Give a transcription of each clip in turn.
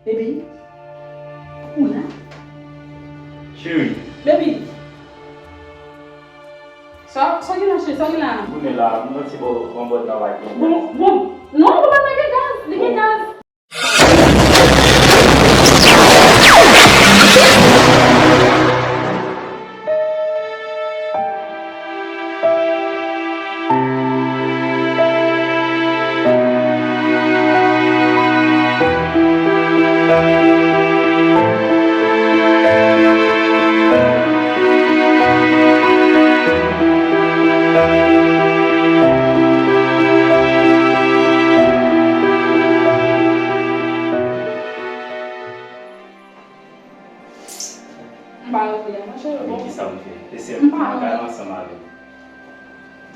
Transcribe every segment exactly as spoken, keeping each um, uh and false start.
Baby, ou la? Cheri. Baby. Sa, sa gen la, cheri, sa gen la? M tounen la, m santi bò, bò, bò travay gen gaz. Bon, bon. Non, bò travay gen gaz, li gen gaz. M pa rete a, monchè. Amen, kisa pou m fè? E sèl m pa nan kay la ansanm avè w.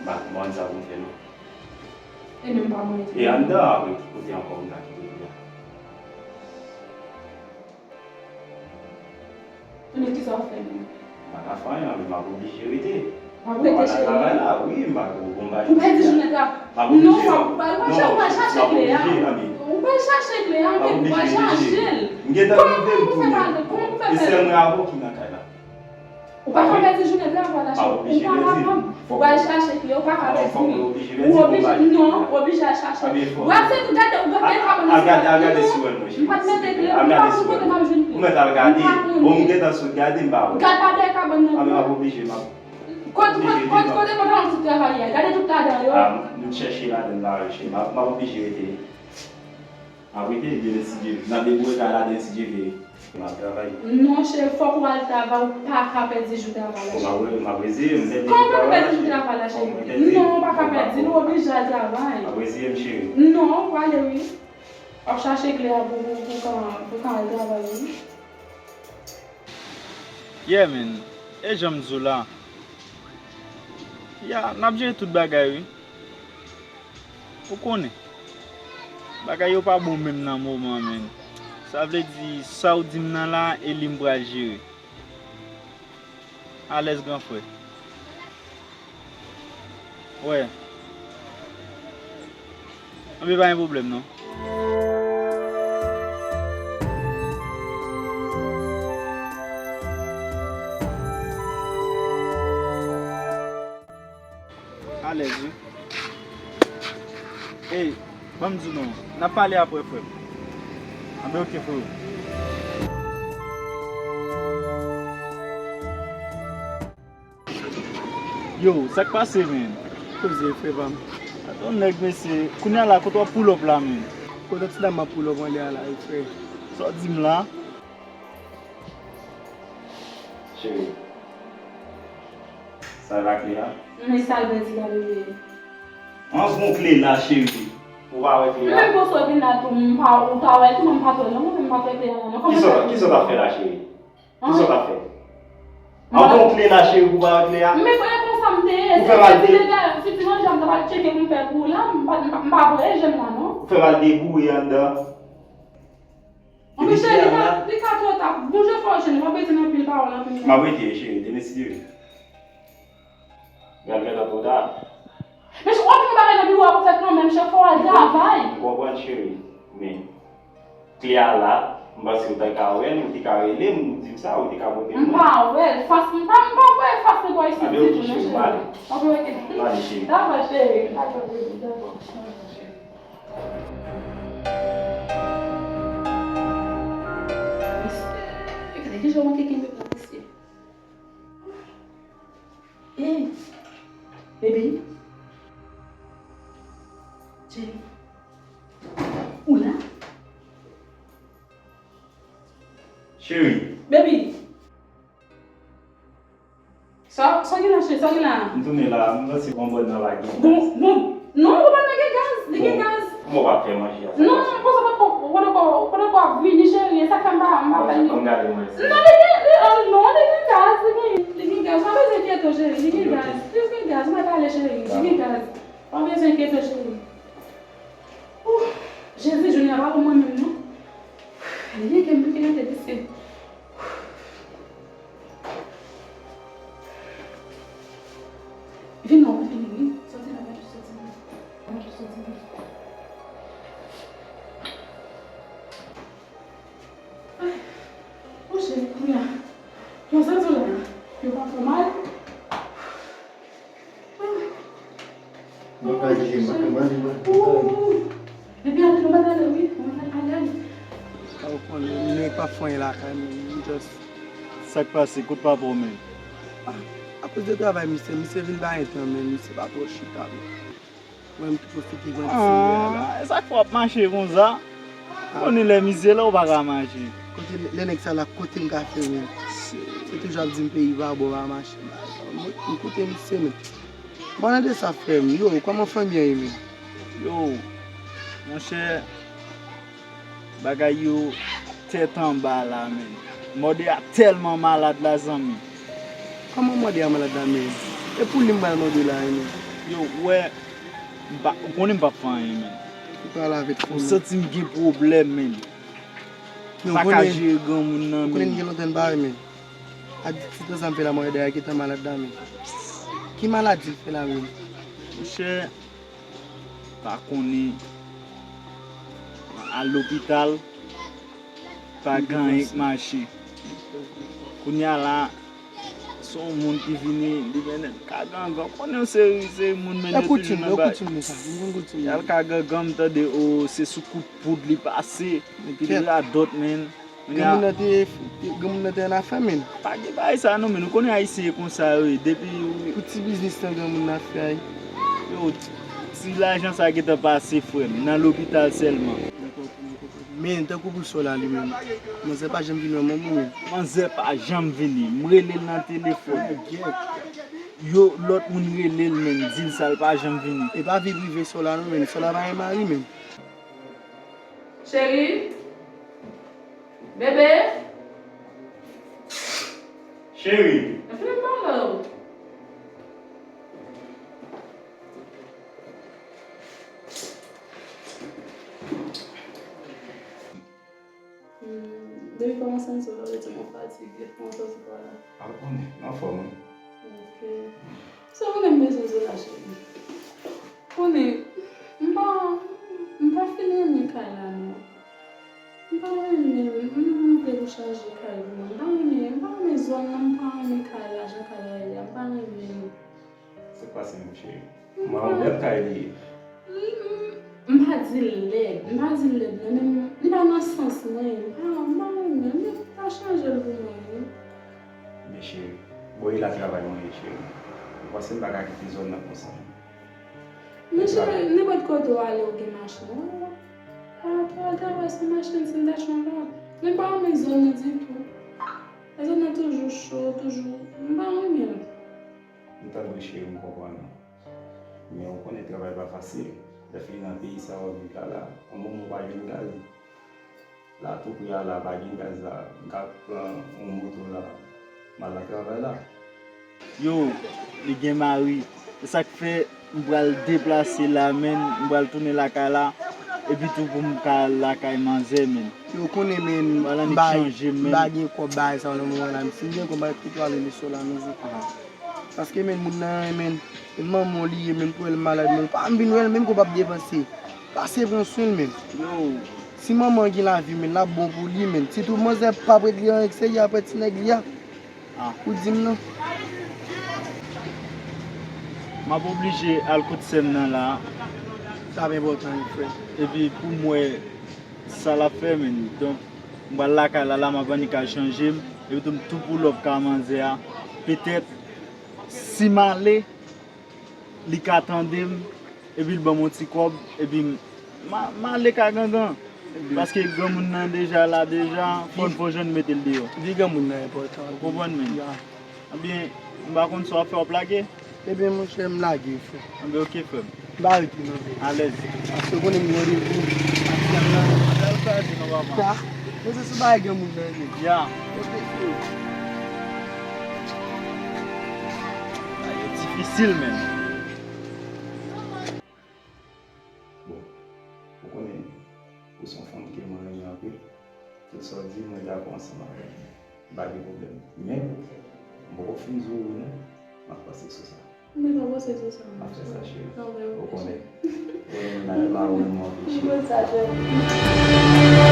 M pa konprann sa pou m fè, non. E menm pa mwen tou. E anndan apre, ki kote ankò m ka kite w la? Ebyen, kisa w fè menm? M pa ka fè anyen, men m ap oblije rete. W ap rete, cheri? M pa nan travay la, wi, m pa gen bon bagay. Ou pèdi jounen travay. M ap oblije. Non, w ap, w ap, w ap chache kle a. M ap oblije, anben. Ou pral chache kle a, men ou pral chache l. M gentan rive pou li. Kòman pou fè mal, kòman pou fè mal? E sèl mwen avè w ki nan kay la. Ou pa ka pèdi jounen travay la, cheri. Ou pa kapab. Ou pral chache kle, ou pa ka pèdi li. Ou oblije, non, ou oblije al chache. W ap fè tout gade, ou gade kabòn nan. Al gade, al gade si w wè l mwen, cheri. M pa t mete kle, m pa konn kote m ap jwenn kle. Ou mèt al gade. Bon, m gentan sot gade, m pa wè. Gad pa dèyè kabòn nan. Anben, m ap oblije, m ap Kot, kot, kot, kote pantalon sou travay a? Gade tout ladan yo. A, m chèche ladan, m pa wè, cheri. M ap, m ap oblije rete. M ap rete, demen si Dye vle. N ap deboure kay la, demen si Dye vle. M ap travay. Non, cheri, fòk ou al travay, ou pa ka pèdi jou travay la, cheri. M ap re-, m ap reziye m, m pèdi jou travay la, cheri. Non, ou pa ka pèdi l, ou oblije al travay. M ap reziye m, cheri. Non, ou prale, wi. W ap chache kle a pou, pou, pou ka, pou ka al travay, wi. Yeah, man. E jan m di w la. Ya, n ap jere tout bagay, wi. Ou konnen. Bagay yo pa bon menm nan moman, man. Sa vle di, sa w di m nan la, e li m pral jere. Alèz, gran frè. Wè. Anben, pa gen pwoblèm, non. Alèz, wi. Ey, ban m di w non. N ap pale apre, frè m. Anben, oke, frero. Yo, sa k pase, men? Koze, frè pa m. Gade yon nèg, mesye. Kounye a la, kote w ap pull up la, men? Kote ti dam ap pull up anlè a la, wi, frè? Sa w di m la? Cheri, sa e pa kle a? Men sa l pèdi la, bebe. An bon kle la, cheri. Ou pa wè kle a? Menm konsa w vin la tou, m pa, ou ta wè tou, men m pa t wè non, mwen menm m pa t wè kle a la non. Kisa, kisa w t ap fè la, cheri? Kisa w t ap fè? An bon kle la, cheri, pou pa wè kle a? Men frè, konsa m te ye. Ou fè mal de... Si ti nèg, si ti nèg jan m ta pral tcheke pou m fè pou ou la, m pa, m pa, m pa voye je m la non. Ou fè mal deboure anndan. Anben cheri, li ka, li ka twò ta. Bouje fò, cheri, m ap rete nan pil pawòl anpil. M ap rete, cheri, demen si Dye vle. Gad, gad, twò ta. Men w ap fè yon bagay nan biwo a pou fè kanmenm, chè, fò w al travay. M konprann, cheri, men kle a la, m panse ou te ka wè l, ou te ka rele m, ou di m sa, ou te ka pote m. M pa wè l, fas, m pa, m pa voye fas li bò isit ditou non, cheri. Anben, oke, cheri, m ale. Oke, oke. M ale, cheri. Dakò, cheri, dakò, baby, dakò. Mesye, gade kijan w manke kenbe bra mesye. Hey, baby. Jenny. Ou la? Cheri. Baby. Sa, sa gen la, cheri, sa gen la? M tounen la, m panse yon bòn nan pa gen gaz. Bon, bon. Non, yon bòn nan gen gaz, li gen gaz. Bon, kòman w ap fè manje a? Non, non, konsa pa twò, ou pa twò, ou pa twò ap vini, cheri, e sa k fè m pa, m pa fè li. Ban m gade mwen. Non, li gen, li, oh, non, li gen gaz, li gen, li gen gaz. Pa bezwen enkyete w, cheri, li gen gaz. Li gen gaz, mwen pale, cheri, li gen gaz. Pa bezwen enkyete w, cheri. Ouh, Jezi, jounen an pa pou mwen menm, non. Li gen kè m piken rete, mesye. Vin non, vin, vin. Soti la, mèt ou soti la. Mèt ou soti la. Konsa tou la, yo pa fè mal. Mwen pa di, mwen pa di, mwen pa di. Depi antre nan batay la, wi, mwen fè pale ale. Sa w konnen, nèg pa fè anyen lakay mwen, m just. Sa k pase? Kote papa w menm? Ah, akoz de travay misye, misye vin bay tan, men misye pa twò chita, men. Mwen, m pwofite pran ti seri a la. Ah, e sa k fè w ap mache konsa? Konnen lè mizè la, ou pa ka mache. Kote lè nèg sa la, kote m ka fè, men? Se toujou ap di m peyi pa bon, pa mache. M, m koute misye, men. Bon, nan de sa, frè m, yo, kòman fanmi an ye, men? Yo, monchè, bagay yo tèt anba la, men. Mòde a tèlman malad la, zanmi. Kòman mòde a malad la, men? E pou li m pral mòde la, men. Yo, ou wè, m pa, ou konnen m p ap fè anyen, men. Ou pral avèk ou, men. M santi m gen pwoblèm, men. M pa ka jere granmoun nan, men. Ou konnen m gen lontan m pa wè, men. A di ti tan sa m fè la, mòde a gentan malad la, men. Ki maladi l fè la, men? Monchè, pa konnen, al lopital, pa gen anyen k mache. Kounye a la, se yon moun ki vini, li mennen l ka gangan. Konnen yon seri, seri moun mennen yo toujou nan bay. Y al ka gangan, m tande, o, se sou kout poud li pase, epi li radòt, men. Granmoun nan te, granmoun nan te annafè, men. Pa gen bagay sa non, men. Ou konnen Ayisyen e konsa yo ye. Depi ou pou ti biznis nan granmoun nan fè a. Yo, ti lajan sa gentan pase, frè m, nan lopital sèlman. Men, tankou pou Sola li menm, manzè pa janm vin wè manman, men. Manzè pa janm vini. M rele l nan telefòn. Yo, lòt moun rele l, men, di l sa l pa janm vini. E pa vi prive Sola non, men. Sola pa gen mari, men. Cheri? Bebe? Cheri. Mwen fin pale w. Hmm, depi kòmanse m sou la, ou di mwen fatige. Kòman sa se pa la? A, ou konnen, m anfòm, wi. Ok. Sa ou konnen m bezwen Zola, cheri? Konnen, m pa, m pa fin renmen kay la, non. M pa renmen, m, m vle pou chanje kay pou mwen. M pa renmen, m pa renmen zòn nan, m pa renmen kay la, jan kay la ye a, m pa renmen. Sa k pase menm, cheri? M pa, yon bèl kay li ye. M, m, m pa di l lèd, m pa di l lèd, non, men li pa nan sans mwen, m pa, m pa renmen, men pa chanje l pou mwen, non. Men cheri, bon, e la travay mwen ye, cheri. Ou panse m pa ka kite zòn nan konsa? Men cheri, nenpòt kote w ale, ou gen machin, wi. Pa, pa al travay san machin, si m ta chonje. Men m pa renmen zòn nan ditou. Zòn nan toujou cho, toujou, m pa renmen l. M tande w, cheri, m konprann ou. Men ou konnen travay pa fasil. Lè fini nan peyi sa w ap viv la, la, yon moman ou pa jwenn gaz. La, tou pri a la, pa gen gaz la, m ka pran yon moto la, m al nan travay la. Yo, li gen mari. Se sa k fè m pral deplase la, men, m pral tounen lakay la. Epi tou pou m ka al lakay manzè, men. Yo konnen, men, m pa gen kòb bagay sa yo nan moman la. Si m gen kòb, m pa kite ale leso la, men. Paske, men, moun nan, men, e manman w li ye, men, pou wè l malad, men, ou pa vin wè l, menm ke w p ap depanse. Pase pran swen l, men. Yo. Si manman an gen lavi, men, l ap bon pou li, men. Sitou manzè p ap regle anyen k serye apre ti nèg li a. Ah. Ou di m non. M ap oblije al kot sè m nan la. Sa ap enpòtan, wi, frè. Epi pou m wè sa l ap fè, men. Donk, m pral lakay la, la, m ap annik al chanje m. Epi tou, m tou pull up ka manzè a. Petèt, si m ale, li ka tande m, epi l ban m yon ti kòb, epi m, m a, m ale ka gangan. Paske granmoun nan deja la, deja, fò n fò jwenn mete l deyò. Vi granmoun nan enpòtan. Ou konprann, men? Ya. Ebyen, m pa konn sa w ap fè, w ap lage? Ebyen, monchè, m lage, frè. Ebyen, oke, frè m. M pa rete non, frè. Alèz. Paske w konnen m gen randevou ak sè m nan. Apre al kraze non, papa. Sa, men se sou bagay granmoun nan, men. Ya. Oke, frè. Bagay yo difisil, men. Bon, ou konnen, ou se yon fanm ke mwen renmen anpil. Tout sa w di, mwen dakò ansanm avè w. M pa gen pwoblèm. Men, m poko fin di w wi non. M ap panse sou sa. Men pa panse sou sa, m ap fè sa, cheri. Ou konnen. Ou renmen m, m renmen w anpil, cheri. M konn sa, cheri.